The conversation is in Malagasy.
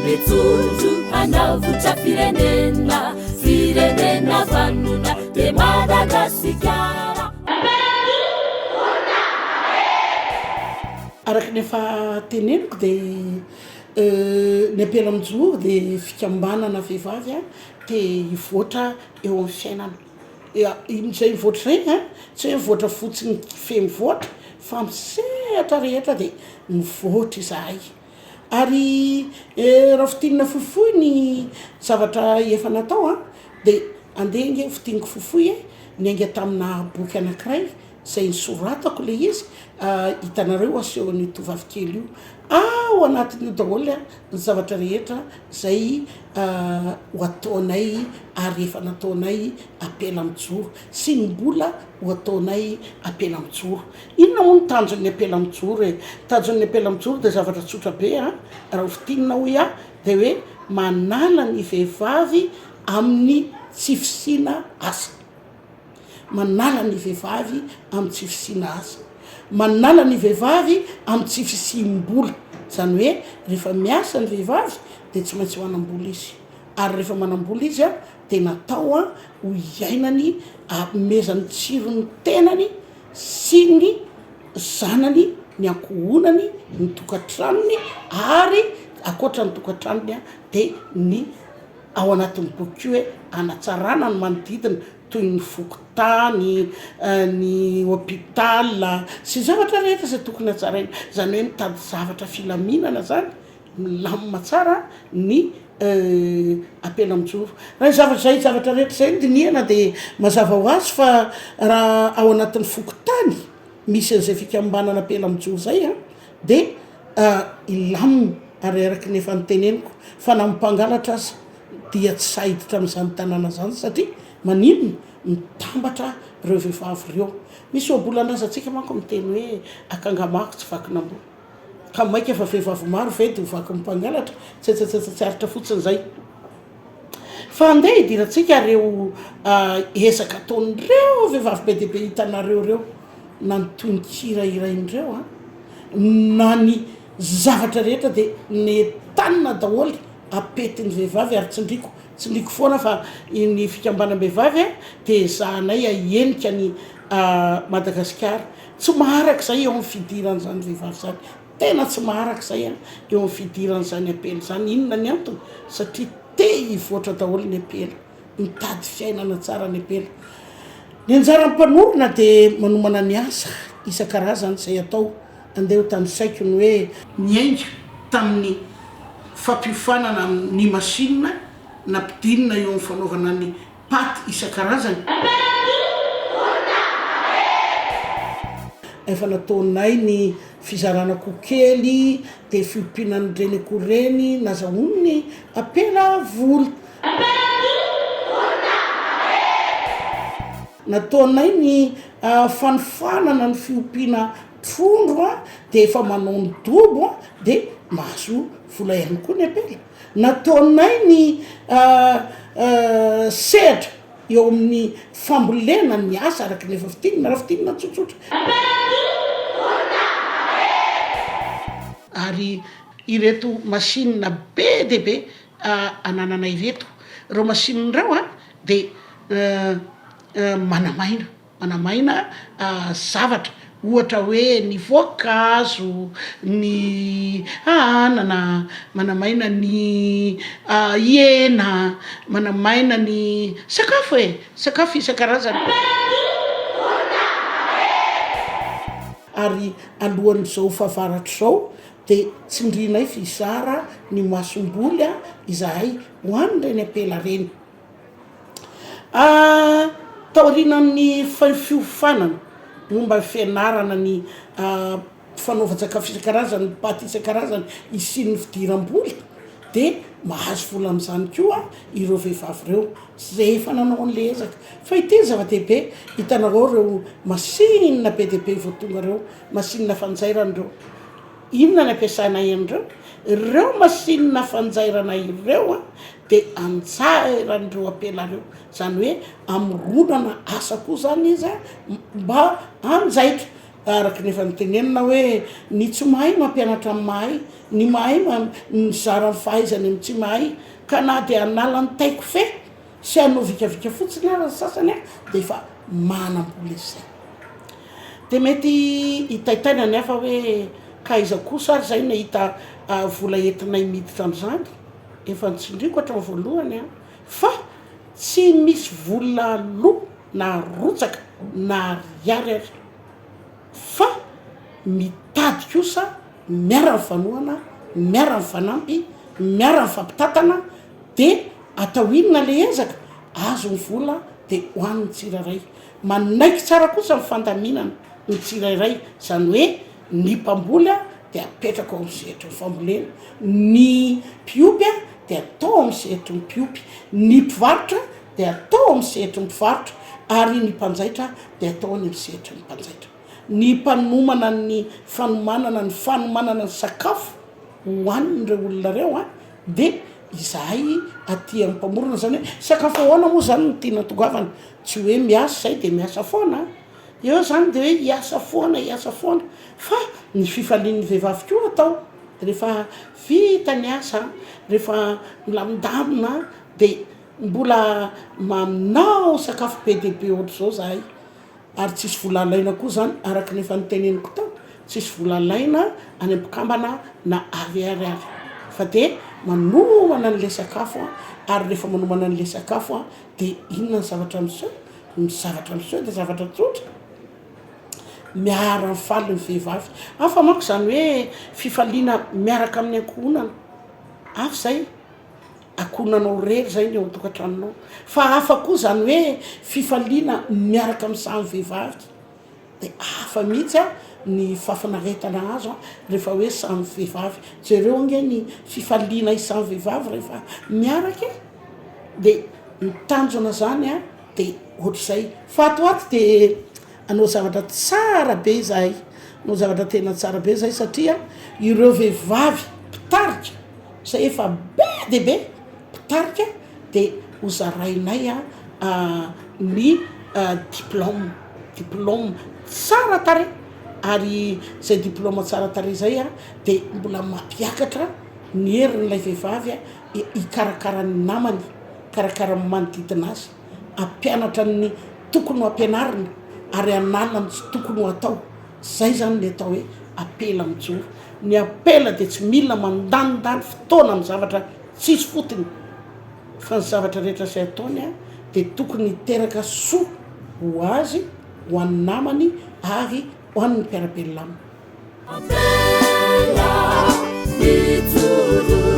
Mijoro hanavotra firenena, firenena vanona de Madagasikara. Araka ny efa teneniko dia ny Ampela Mijoro dia fikambanana vehivavy te hivoatra eo amin'ny fiainana. Ya, izay mivoatra izay an, tsy hoe mivoatra fotsiny fe mivoatra fa amin'ny sehatra rehetra dia mivoatra izahay. Ary raha fintinina fohifohy ny zavatra efa natao an, dia andeha ange ho fintiniko fohifohy e, niainga tamina boky anakiray izay nosoratako ilay izy, hitanareo asehon'io tovovavy kely io, ao anatin'io daholo ny zavatra rehetra izay ho ataonay ary efa nataonay ampela mijoro sy ny mbola ho ataonay ampela mijoro. Inona moa ny tanjon'ny ampela mijoro e? Tanjon'ny ampela mijoro dia zavatra tsotra be an, raha ho fintinina hoy aho dia hoe manala ny vehivavy amin'ny tsy fisiana asa. Manala ny vehivavy amin'ny tsy fisiana asa. Manala ny vehivavy amin'ny tsy fisiam-bola. Izany hoe rehefa miasa ny vehivavy dia tsy maintsy manam-bola izy. Ary rehefa manam-bola izy an, dia natao an ho iainany, hanomezany tsiron'ny tenany sy ny zanany, ny ankohonany, ny tokantranony ary ankoatra ny tokantranony an dia ny ao anatin'ny boky koa hoe hanatsarana ny manodidina toy ny fokontany, ny hôpital sy ny zavatra rehetra izay tokony hatsaraina, izany hoe mitady zavatra filaminana zany, milamina tsara ny ampela mijoro. Raha zavatra izay zavatra rehetra izay no dinihana dia mazava ho azy fa raha ao anatin'ny fokontany misy an'izay fikambanana ampela mijoro izay an dia hilamina ary araka ny efa noteneniko fa na mpangalatra aza dia tsy sahy hiditra amin'izany tanàna izany satria maninona? Mitambatra ireo vehivavy ireo. Misy ohabolan-drazantsika manko miteny hoe akanga mako tsy vakin'amboa. Ka maika fa vehivavy maro ve dia ho vakin'ny mpangalatra? Tsetsatsetsa tsy aritra fotsiny izay. Fa andeha hidirantsika ireo ezaka ataon'ireo vehivavy be dia be hitanareo ireo, na ny tononkira hirain'ireo an, na ny zavatra rehetra dia nentanina daholo apetin'ny vehivavy ary tsindriko tsindriko foana fa ny fikambanam-behivavy dia ezahanay ahenika ny Madagasikara. Tsy maharaka izay eo amin'ny fidiran'izany vehivavy izany. Tena tsy maharaka izay eo amin'ny fidiran'izany ampela izany. Inona ny antony? Satria te hivoatra daholo ny ampela. Mitady fiainana tsara ny ampela. Ny anjaran'ny mpanorina dia manomana ny asa isan-karazany izay atao. Andeha ho tanisaiko ny hoe. Niainga tamin'ny fampiofanana ny masinina nampidinina eo amin'ny fanaovana ny paty isan-karazany. Efa nataonay ny fizarana akoho kely dia fiompiana an'ireny akoho ireny nazahoan'ny ampela vola. Nataonay ny fanofanana ny fiompiana trondro dia efa manao ny dobo dia mahazo vola ihany koa ny ampela. Nataonay ny sehatra eo amin'ny fambolena ny asa araka ny efa fintinina, raha fintinina tsotsotra. Ary ireto machine be dia be anananay ireto, ireo machine ireo dia manamaina. Manamaina zavatra, ohatra hoe ny voankazo, ny anana, manamaina ny hena, manamaina ny sakafo e, sakafo isan-karazany. Ary alohan'izao fahavaratra izao dia tsindrianay fizara ny masomboly izahay ho an'ireny ampela ireny. Taorianan'ny fiofanana momba ny fianarana ny fanaovan-tsakafo isan-karazany, ny paty isan-karazany hisian'ny fidiram-bola dia mahazo vola amin'izany koa ireo vehivavy ireo izay efa nanao an'ilay ezaka. Fa ity ny zava-dehibe, hitanareo ireo masinina be dia be vao tonga ireo, masinina fanjairana ireo. Inona ny ampiasanay an'ireo? Ireo masinina fanjairana ireo dia anjairan'ireo ampela ireo, izany hoe amoronana asa koa izany izy mba hanjaitra. Araka ny efa notenenina hoe ny tsy mahay mampianatra ny mahay, ny mahay mizara ny fahaizany amin'ny tsy mahay, ka na dia hanala ny taikofehy sy hanao vikavika fotsiny ara ny sasany dia efa manam-bola izy izay. Dia mety hitaitaina ny hafa hoe ka aiza kosa ary izay nahita vola entinay miditra amin'izany? Efa notsindriako hatramin'ny voalohany fa tsy misy vola aloa na arotsaka na ariary ary fa mitady kosa miara-mifanohana, miara-mifanampy, miara-mifampitantana de atao inona le ezaka? Azo ny vola de ho an'ny tsirairay. Manaiky tsara kosa ny fandaminana ny tsirairay, zany hoe ny mpamboly dia apetraka ao amin'ny sehatry ny fambolena, ny mpiompy dia atao amin'ny sehatry ny mpiompy, ny mpivarotra dia atao amin'ny sehatry ny mpivarotra ary ny mpanjaitra dia atao any amin'ny sehatry ny mpanjaitra. Ny mpanomana ny fanomanana ny fanomanana ny sakafo hohanin'ireo olona ireo dia izahay aty amin'ny mpamorona, izany hoe sakafo ahoana moa izany no tiana tongavana? Tsy hoe miasa izay dia miasa foana an! Eo izany dia hoe hiasa foana hiasa foana fa ny fifalian'ny vehivavy koa atao rehefa vita ny asa, rehefa milamindamina dia mbola manao sakafo be dia be ohatr'izao zahay ary tsisy vola alaina koa zany araka ny efa noteneniko teo, tsisy vola alaina any am-pikambana na ariary ary fa dia manomana an'le sakafo ary rehefa manomana an'le sakafo dia inona ny zavatra miseho? Ny zavatra miseho dia zavatra tsotra, miara-mifaly ny vehivavy, hafa manko izany hoe fifaliana miaraka amin'ny ankohonana, hafa izay. Ankohonanao irery zay ny ao an-tokantranonao. Fa hafa koa zany hoe fifaliana miaraka amin'ny samy vehivavy. De hafa mihitsy an ny fahafinaretana azo an rehefa hoe samy vehivavy. Jereo ange ny fifalianay samy vehivavy rehefa miaraka e! De ny tanjona zany an de ohatr'izay. Fa ato ho ato de hanao zavatra tsara be izahay, hanao zavatra tena tsara be izahay satria ireo vehivavy mpitarika Zay efa be dia be mpitarika dia ho zarainay ny diplôme, diplôme tsara tarehy ary zay diplôme tsara tarehy zay dia mbola mampiakatra ny herin'ilay vehivavy hikarakara ny namany, hikarakara ny manodidina azy, hampianatra ny tokony ho ampianarina ary hanala ny tsy tokony ho atao. Zay zany ny atao hoe apela mijoro. Ny apela dia tsy mila mandanindany fotoana amin'ny zavatra tsisy fotony fa ny zavatra rehetra izay ataony dia tokony hiteraka soa ho azy, ho an'ny namany ary ho an'ny mpiara-belona aminy. Apela mijoro.